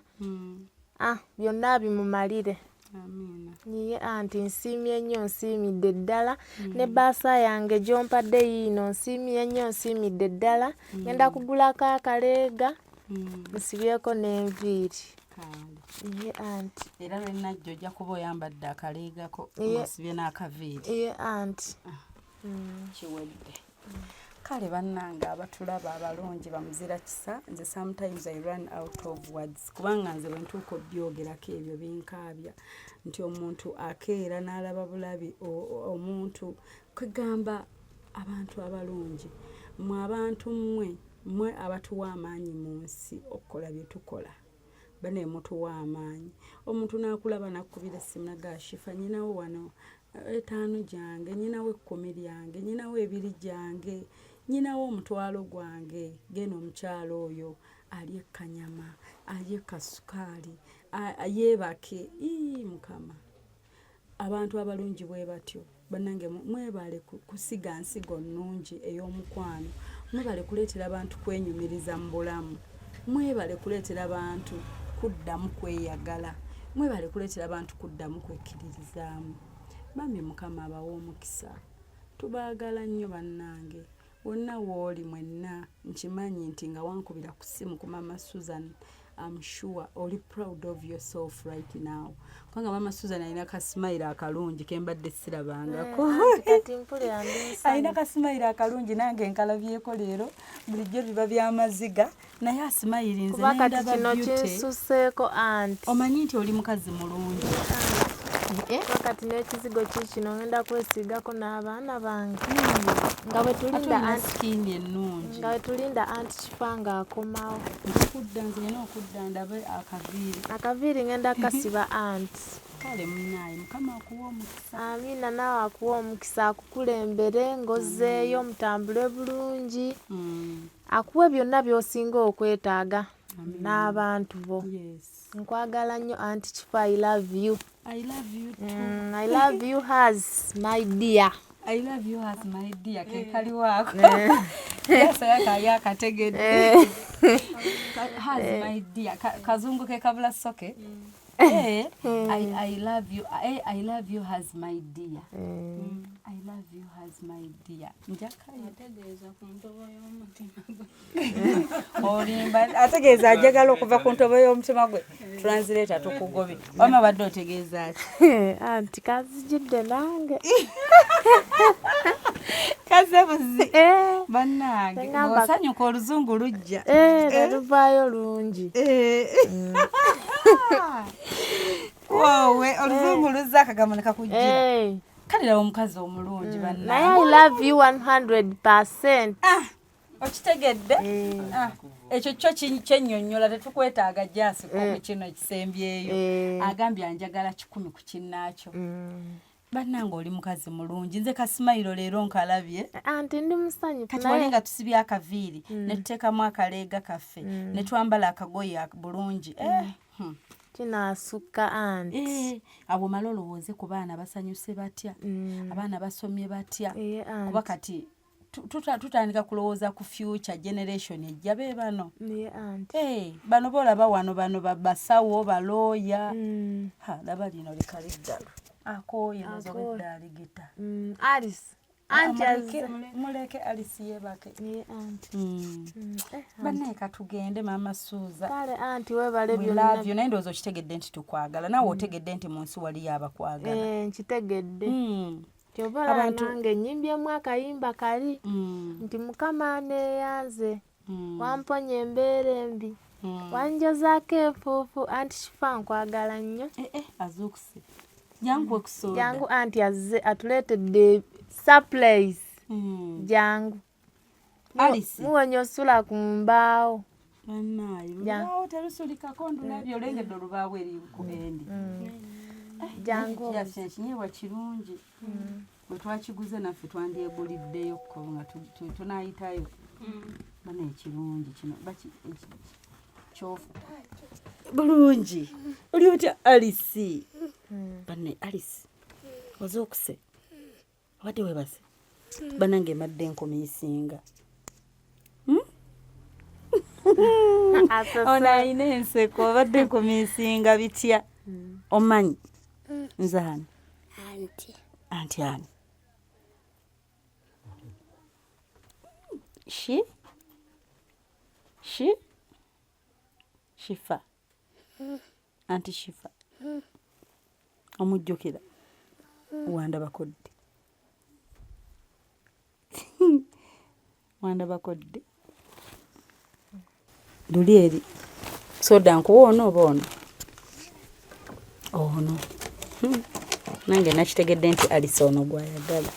byonna bimumalire. Ye anti nsiimye nnyo nsiimidde ddala ne bbaasa yange gy'ompadde yiino nsiimye nnyo nsiimidde ddala ngenda kugulako akaleega nsibyeko n'enviiri. Ye anti. Era lwe najja ojja kuba oyambadde akaleegako ng'osibye n'akaviiri. Ye anti. Kiwedde. Kale bannange abatulaba abalungi bamuzira kisa nze sometimes I run out of words kubanga nze bwe ntuuka obyogerako ebyo binkaabya nti omuntu akeera n'alaba bulabi omuntu kwegamba abantu abalungi mmwe abantu mmwe abatuwa amaanyi mu nsi okukola bye tukola bane mutuwa amaanyi omuntu n'akulaba n'akkubira essimu n'agamba Shifa nnyinawo wano 5 gyange nnyinawo 10 lyange nnyinawo 2 gyange nnyinawo omutwalo gwange genda omukyalo oyo alye kanyama alye kasukaali yeebake. Ii Mukama abantu abalungi bwe batyo bannange mwebale kusiga nsigo nnungi ey'omukwano mwebale kuleetera abantu kwenyumiriza mu bulamu mwebale kuleetera abantu kuddamu kweyagala mwebale kuleetera abantu kuddamu kwekkiririzaamu. Bambi Mukama abawe omukisa tubaagala nnyo bannange wonna w'oli mwenna nkimanyi nti nga wankubira ku ssimu ku Mama Susan I'm sure oli proud of yourself right now kubanga Mama Susan alina kasimayiro akalungi ke mbadde sirabangako. Alina kasimayiro akalungi nange nkalabyeko leero bulijjo biba by'amaziga naye asimayiri nze nendaba beauty. Kinsuseeko anti. Omanyi nti oli mukazi mulungi. Kati n'ekizigo kikino ngenda kwesiigako n'abaana bange. Nga bwe tulinda anti skin ennungi. Nga bwe tulinda anti Kifa ng'akomawo. Nkudda nze nina okudda ndabe akaviiri. Akaviiri ngenda kasiba anti. Kale munnaaye Mukama akuwe omukisa. Amiina naawe akuwe omukisa akukulembere ng'ozzeeyo mutambule bulungi. Akuwe byonna by'osinga okwetaaga n'abantu bo. Nkwagala nnyo anti Kifa, I love you. I love you too. I love you has my dear. I love you as my dear. Ke kali wako. Yasa yakategedde. Has my dear. Kazungu ke kabula soke. I love you. I love you as my dear. I love you as my dear. Njaka ategeeza ku ntobo y'omutima gwe. Olimba ategeeza ajagala okuva ku ntobo y'omutima gwe. Translator tukugobe. Wamma badde otegeeza ki? Anti kazijidde nange. Kazebuzi. Bannange osanyuka oluzungu lujja. Luvaayo lungi. Woowe oluzungu luzza akagambo ne kakujjira. Kale laba omukazi omulungi bannange. Naye I love you 100%. Okitegedde? Ah, ekyo kyo kyennyonnyola, tetukwetaaga jasi ko mu kino ekisembyeyo. Agambye anjagala 100 ku kinnaakyo. Bannange, oli mukazi mulungi, nze kasimayiro leero nkalabye. Anti ndi musanyufu. Kati wali nga tusibye akaviiri ne tuteekamu akaleega kaffe ne twambala akagoye bulungi. Kinaasukka anti. Awo omale olowooze ku baana basanyuse batya, abaana basomye batya. Ye anti. Kuba kati tutandika kulowooza ku future generation ejja, be bano. Ye anti. Bano boolaba wano, bano basawo, balooya. Ha, laba lino likali ddala, akooye nozo. Akooye. Obwedda aligita. Alice anti Muleke- azze. Muleke Alice yeebake. Ye anti. Bannaye, katugende, Maama Suuza. Kale anti, weebale We byonna. love you, naye ndowooza okitegedde nti tukwagala, naawe otegedde nti mu nsi waliyo abakwagala. Eh, nkitegedde. Kyova olaba nange nnyimbyemu akayimba kali nti Mukama aneeyanze, wamponya embeera embi, wanjozaako enfuufu. Anti Kifa, nkwagala nnyo. Eh, eh, azuukuse, jangu okusooda. Jangu anti, azze atuleetedde surprise. Jangu. Alice. Muwonya osula ku mbaawo. Bannaaye, olubaawo terusulikako, ndulabye, olengedde olubaawo eri ku endi. Jangu. Kyaffe ekinyeebwa kirungi, bwe twakiguze naffe twandyeguliddeyo ko nga tunaayitayo. Bana, ekirungi kino kyofu bulungi. Oli otya Alice? Banne, Alice ozuukuse, obadde webase? Banange, mbadde nkumiisinga. Ono alina enseko, obadde nkumiisinga bitya? Omanyi nze ani? Anti. Anti ani? Shi shi Shifa, anti Shifa omujjukira? Wandabako ddi? Wandabako ddi? Luli eri soda nkuwa ono oba ono? Ono. Nange nakitegedde nti Alice ono gwayagala.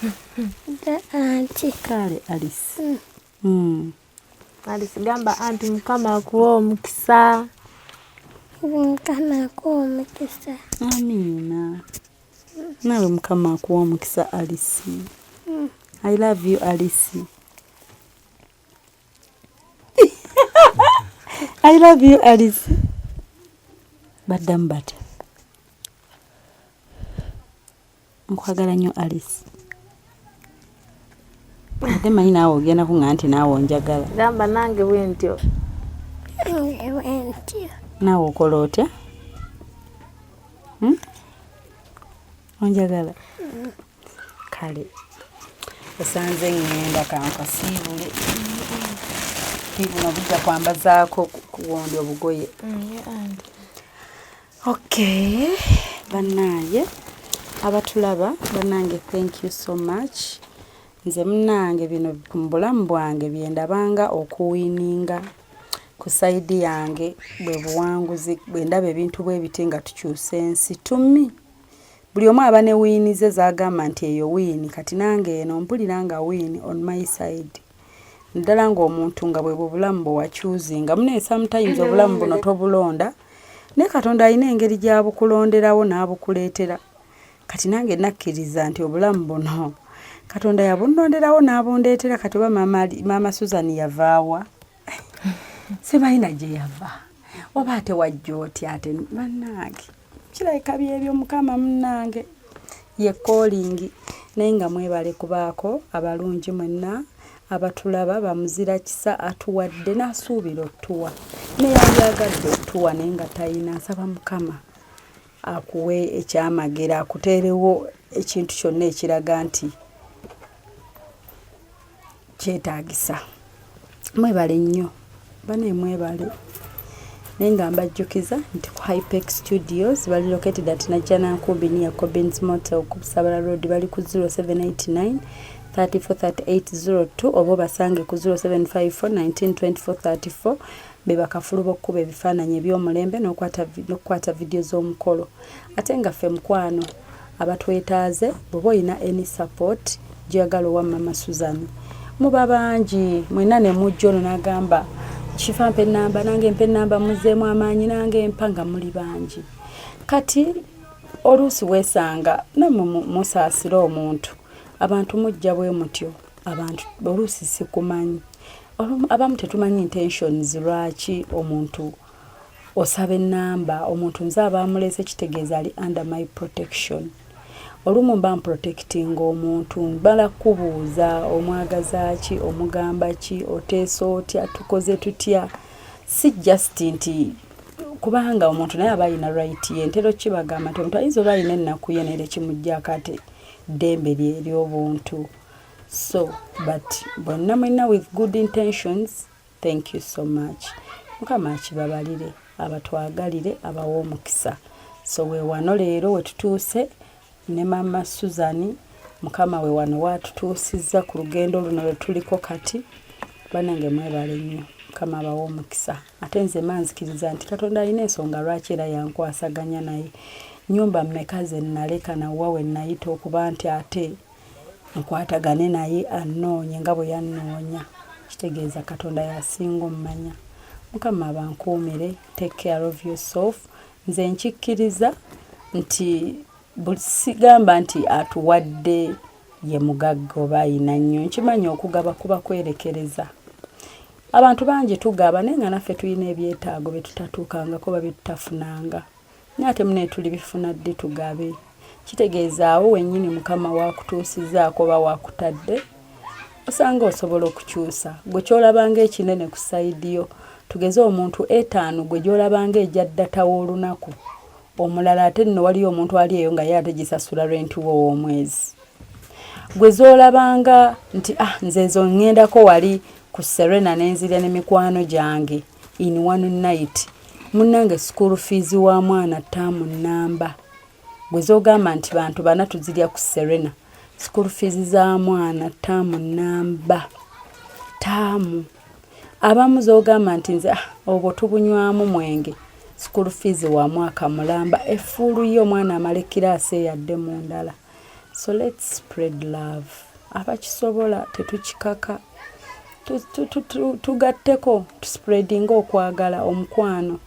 Da anti. Kale Alice. Alice, gamba anti Mukama akuwa omukisa. Mukama akuwa omukisa. Amiina, naawe Mukama akuwa omukisa Alice. I love you Alice, I love you Alice. Baddamu batya? Nkwagala nnyo Alice, ate manyi naawe ogenda kuŋŋa nti naawe onjagala. Gamba nange bwe ntyo. Nange bwentyo. Naawe okola otya? Onjagala? Kale osanze ŋŋenda, kankasiibule, buno bujja kwambazaako kuwondi obugoye. Okay, bannange abatulaba, bannange, thank you so much. Nze munnange, bino mu bulamu bwange byendabanga okuwininga ku side yange, bwe buwanguzi bwe ndaba ebintu bwe biti nga tukyusa ensi. Tumi buli omu aba ne win ze z'agamba nti eyo win. Kati nange eno mpulira nga win on my side, naddala ng'omuntu nga bwe bwe bulamu bwe wakyuzinga. Munaye, sometimes obulamu buno tobulonda, naye Katonda alina engeri gy'abukulonderawo n'abukuleetera. Kati nange nakkiriza nti obulamu buno Katonda yabundonderawo n'abundeetera. Kati oba maama Susan yavaawa, sibalina gye yava, oba ate wajja otya? Ate bannange, kirabika byebyo. Mukama munnange ye calling. Naye nga mwebale kubaako abalungi mwenna abatulaba. Bamuzira kisa atuwadde n'asuubira otuwa, neyandyagadde otuwa naye nga talina. Nsaba Mukama akuwe ekyamagero, akuteerewo ekintu kyonna ekiraga nti kyetaagisa. Mwebale nnyo bane, mwebale. Naye nga mbajjukiza nti ku Hypex Studios bali located at Najjanankumbi near Cobins Motel ku Busabala Road. Bali ku 0789 343802 oba obasange ku 0754 192434. Be bakafulu b'okkuba ebifaananyi eby'omulembe n'okukwata vidiyo z'omukolo. Ate nga ffe mukwano abatwetaaze, bw'oba olina any support gy'oyagala owa Mama Susan. Muba bangi mwena ne mujja, ono n'agamba kifa mpa enamba, nange mpa enamba, muzeemu amaanyi, nange mpa, nga muli bangi. Kati oluusi weesanga nammwe musaasira omuntu. Abantu mujja bwe mutyo, abantu oluusi sikumanyi. Abamu tetumanyi intentions lwaki omuntu osaba enamba. Omuntu nze aba amuleese, kitegeeza ali under my protection. Olumu mba mprotectinga omuntu, mbala kubuuza omwagaza ki, omugamba ki, oteesa otya, tukoze tutya. Si just nti kubanga omuntu naye aba alina right ye. Ntera okibagamba nti omuntu ayinza oba alina ennaku ye, naye tekimuggyako ate ddembe lye ery'obuntu. So but bonna mwenna with good intentions, thank you so much. Mukama akibabalire, abatwagalire, abawe omukisa. So weewano leero wetutuuse ne Mama Susan. Mukama we wano watutuusizza ku lugendo luno lwe tuliko kati. Banange mwebale nnyo, Mukama abawe omukisa. Ate nze manzikiriza nti Katonda alina ensonga lwaki era yankwasaganya naye. Nyumba mmeka ze naleka nawa we nayita okuba nti ate nkwatagane naye annoonye nga bwe yannoonya? Kitegeeza Katonda yasinga ommanya. Mukama abankuumire. Take care of yourself. Nze nkikkiriza nti sigamba nti atuwadde ye mugagga oba ayina nnyo. Nkimanyi okugaba kuba kwerekereza. Abantu bangi tugaba, naye nga naffe tulina ebyetaago bye tutatuukangako oba bye tutafunanga, naye ate munaye tuli bifuna ddi tugabe? Kitegeeza awo wennyini Mukama wakutuusizaako oba wakutadde, osanga osobola okukyusa gwe kyolabanga ekinene ku side yo. Tugeze omuntu 5 gwe gyolabanga ejja data w'olunaku, omulala ate nno waliyo omuntu ali eyo nga ye ate gisasula rent wo w'omwezi. Gwe z'olabanga nti ah, nze ezo ŋŋendako wali ku Serena nenzirya ne mikwano gyange in one night, munnange school fees wa mwana ttaamu nnamba. Gwe z'ogamba nti bantu bana tuzirya ku Serena, school fees za mwana ttaamu nnamba taamu. Abamu z'ogamba nti nze ah, obwo tubunywamu mwenge, school fees wa mwaka mulamba, efuulu ye omwana amala ekiraasi eyadde mu ndala. So let's spread love. Abakisobola tetukikaka, tugatteko, tuspreadinga okwagala, omukwano,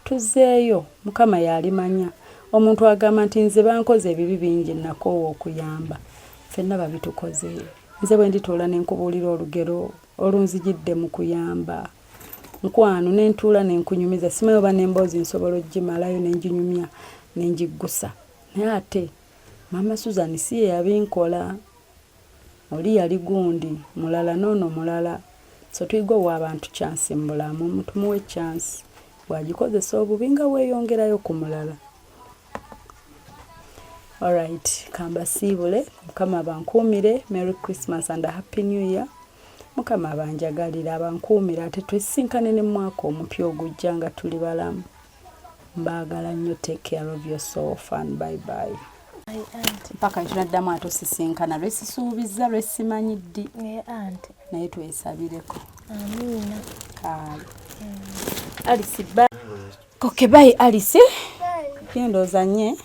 tuzzeeyo. Mukama yalimanya. Omuntu agamba nti nze bankoze ebibi bingi, nakoowa okuyamba. Ffenna babitukoze. Nze bwe ndituula ne nkubuulira olugero olunzijidde mu kuyamba nkwano, nentuula nenkunyumiza, simanyi oba nemboozi nsobola ogimalayo nenginyumya nengiggusa. Naye ate Mama Susan si ye yabinkola, oli yali gundi mulala noono mulala. So tuyiga owa abantu chance mu bulamu. Omuntu muwe chance, bw'agikozesa obubi nga weeyongerayo ku mulala. Alright, kambasiibule. Mukama abankuumire. Merry Christmas and a happy new year. Mukama abanjagalire, abankuumire, ate twesinkane ne mwaka omupya ogujja nga tuli balamu. Mbaagala nnyo. Take care of yourself and bye bye. Mpaka tunaddamu ate osisinkana lwesisuubiza lwesimanyi ddi. Naye twesabireko. Amiina. Kaale Alice, bye. Okay, bye Alice. Kendooza nye.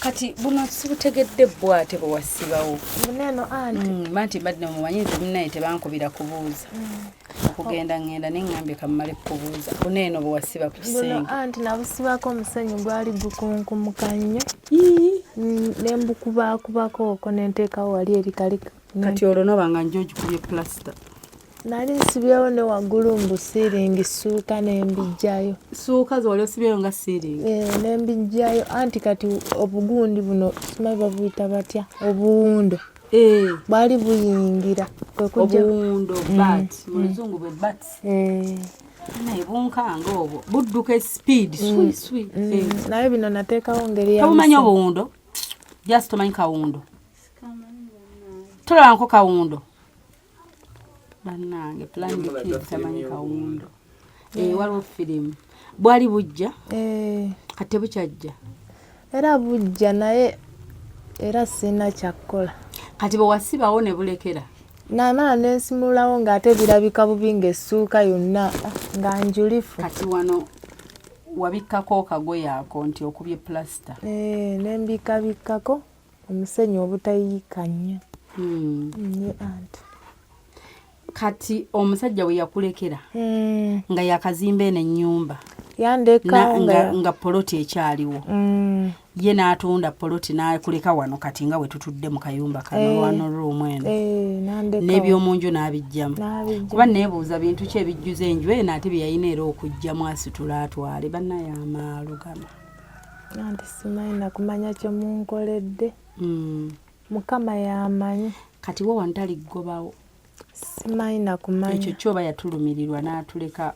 Kati buno sibutegedde bwo ate bwe wasibawo. Buneno anti. Anti mbadde mumanyi nze munnaye tebankubira kubuuza. Okugenda ngenda neŋŋambye kammale kubuuza. Buno eno bwe wasiba ku Buno kisenge. Anti nabusibako omusenyu, gwali gukunkumuka nnyo. Ne mbukubaakubako okwo ne nteekawo wali eri kali. Kati olwo noba nga njo ogikubye pulasita. Nali nsibyewo ne waggulu mbu ceiling, ssuuka ne mbijjayo. Suuka ze wali osibyeyo nga ceiling. Eh, ne mbijjayo anti kati obugundi buno simanyi babuyita batya, obuwundo. Bwali buyingira kwe kujja Obuwundo, bat mu luzungu bwe bat. Naye bunkanga obwo budduka speed swi swi. Naye bino nateekawo ngeri ya Tobumanyi musenyu. Obuwundo just tomanyi kawundo, tolabanko kawundo? Bannange, planned kid tamanyi kawundo. Eh, waliwo firimu bwali bujja. Kati tebukyajja. Era bujja, naye era sirina kyakkola. Kati bwe wasibawo ne bulekera. Namala nensimulawo ng'ate birabika bubi ng'essuuka yonna ah, nga njulifu. Kati wano wabikkako okagoye ako nti okubye pulasita. Eh, ne mbikkabikkako omusenyu obutayiika nnyo. Ye anti. Kati omusajja we yakulekera nga yakazimba eno ennyumba, Yandeka nga poloti ekyaliwo, ye n'atunda poloti n'akuleka wano. Kati nga we tutudde mu kayumba kano, wano room eno, nandeka n'ebyomunju n'abijjamu. N'abijjamu. Kuba neebuuza bintu ki ebijjuza enju eno ate bye yalina era okugjamu asitula atwale. Bannaye, amaalo gano! Anti simanyi nakumanya kye munkoledde. Mukama yamanyi. Kati wo wano taliggobawo? Simanyi nakumanya. Ekyo kyoba yatulumirirwa n'atuleka.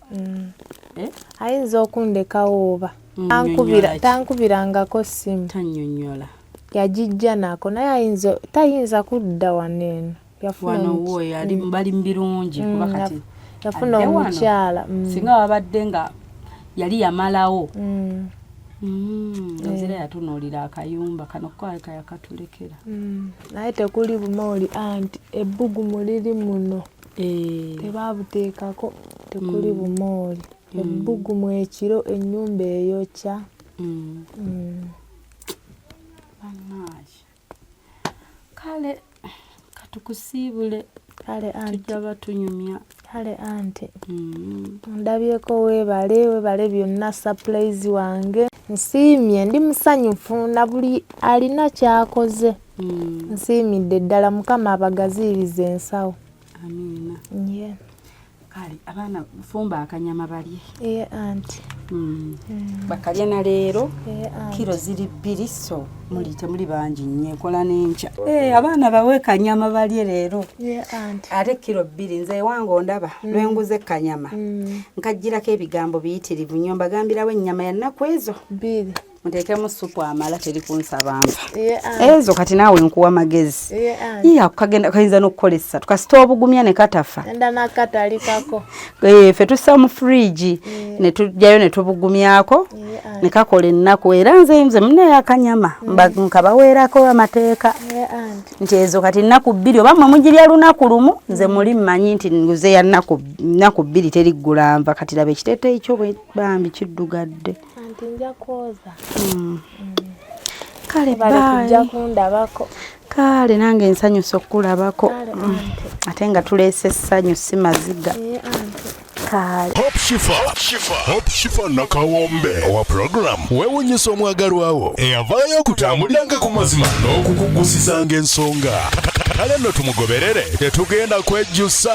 Eh? Ayinza okundekawo oba Nnyonnyola ki? Tankubirangako simu. Tannyonnyola. Yagijja nako, naye ayinza tayinza kudda wano eno. Yafuna Wano wo ali bali mu birungi, kuba kati yafuna adde wano. omukyala. Singa wabadde nga yali yamalawo. Nzira yatunuulira akayumba kano kwaleka yakatulekera. Naye tekuli bumooli anti ebbugumu liri muno. Tebabuteekako, tekuli bumooli. Ebbugumu ekiro ennyumba eyokya. Bannaaye, kale katukusiibule. Kale anti. Tujja batunyumya. Kale anti. Ndabyeko, weebale, weebale byonna, surprise wange. Nsiimye, ndi musanyufu na buli alina ky'akoze. Nsiimidde ddala, Mukama abagaziirize ensawo. Amiina. Ye. Kale abaana, fumba akanyama balye. Ye anti. Bakalya na leero. Ye anti. Kiro ziri 2, so muli temuli bangi nnyo, enkola n'enkya. Eh, abaana bawe kanyama balye leero. Ye anti. Ate kiro 2, nze ewange ondaba lwenguze kanyama, nkagirako ebigambo biyitirivu nnyo, mbagambirawo ennyama ya nnaku ezo 2. Muteekemu supu amala, teri kunsaba nva. Ye anti. Ezo kati naawe nkuwa magezi. Ye anti. Iya, kagenda kayinza n'okukola 3 kasita obugumya ne katafa. Enda n'akatalikako. Eh, ffe tussa mu fridge ne tujjayo ne tubugumyako Ye anti. ne kakola ennaku. Era nze munaye akanyama nkabaweerako amateeka Ye anti. nti ezo kati nnaku 2, oba mmwe mugirya lunaku lumu, nze muli mmanyi nti nguze ya nnaku 2, teriggula nva. Kati laba ekiteeteeyi kyo bwe bambi kiddugadde. Anti nja kwoza. Kale. Bale kujja Bye. kundabako. Kale nange nsanyusa okukulabako. Kale anti. Ate nga tuleese essanyu, si maziga. Ye anti. Kale. Hope Shifa, Hope Shifa Nakawombe owa program weewunyisa omwagalwawo eyavaayo okutambuliranga ku mazima n'okukugusizanga ensonga. Kale nno tumugoberere, tetugenda kwejjusa.